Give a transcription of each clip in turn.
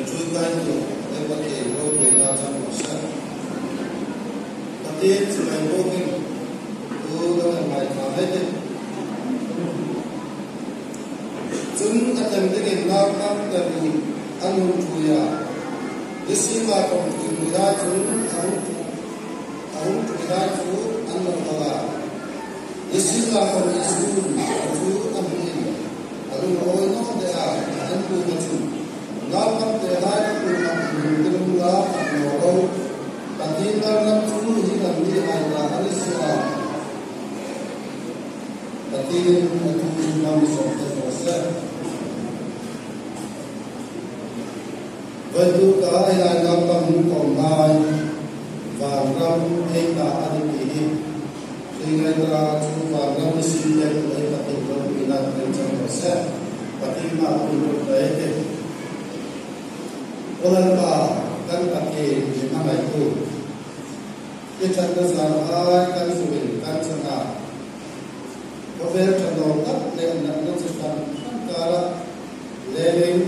Thui kai tu e Pathian ropuina chang rawh se. Pathian chibai bawkin tu kan han ngaithla mai te. Cun a tem dingin naupang te bu an hun thui a, Nisinga kong thui thui lai cun a hung a hung thui lai cu an lo kal a. Nisinga kong i zun cu a hmuh in a lung a awi nawn te a, an bu kha cun naupang te hai ka bu nak in hung ti lung la an naw lo. Pathian lam cu hi lam nih hai ta an i si a. Pathian a tu lam sawm te ko seh. Voitu ka ai lai lam bang hung kom lai vanram ei ta an i ti hi khi ngai ta cu vanram i sin te tu ei Pathian ropui nan thei cang ko seh. Pathian mah tu lut lei te. Aw Lalpa kan Pathian min a ngaitu. I ṭhatnak zan ai kan zumh in kan chan ah khawvel ṭhalo tak le natna chi hran hran karah lengin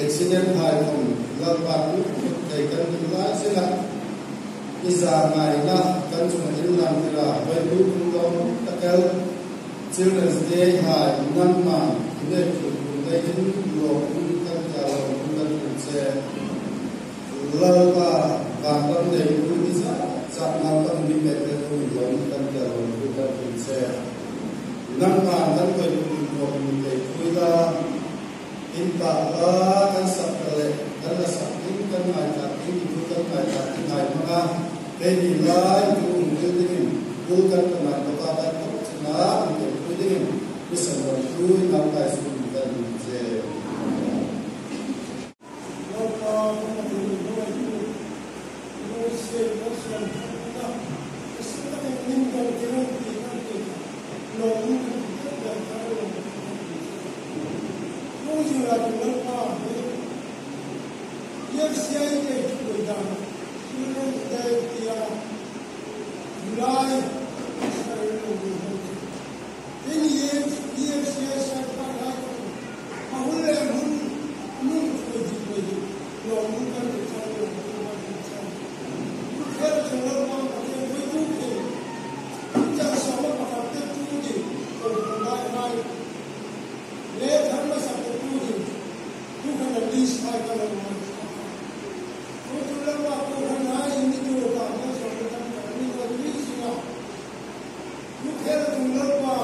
accident haikhom lalpa tuk thei kan duh lai sinah i za ngainak kan cung in lang tira voitu kum takel Children's Day hai nangmah ne phun lei in lawm kan tia lo kan che. Lalpa vanram neitu i zah naupang mi pek le tu lawm kan tel lo tu kan in seh. Nangmah kan koi in tuak mi te phui la in pa la kan sak ka le kan la sak ding kan ngai ta ding tu kan ngai ta ding ngai manga te ni lai tu um dil ding in tu kan ka ngai to ka kan tok china um te phui ding in misal ram tu nam kai sun kan che. Lalpa kan Pathian in hruaitu Moses Mosian hna a sin takin min dong ti lo ti kan ti kha lawm kan ti deuh deuh kha lawm kan ti si. Moses cu Lalpa hi EFCI te thuai dan Children's Day tiah July Israel lo mi ho cu Tin EFCI certified lai kan A hun le hmun nung cu hi voi hi lawng in kan i cang lo kan i cang. Kher cu lalpang Pathian voi tu khi cang sawm pakhat te tu ding ko ngai ngai le thar hmasa te tu ding tu kan list hai ka lo ngai. Tu tu lalpa ko han hai ni tu ka ma so kan kan ni ko ni singa. Tu kher tu lalpa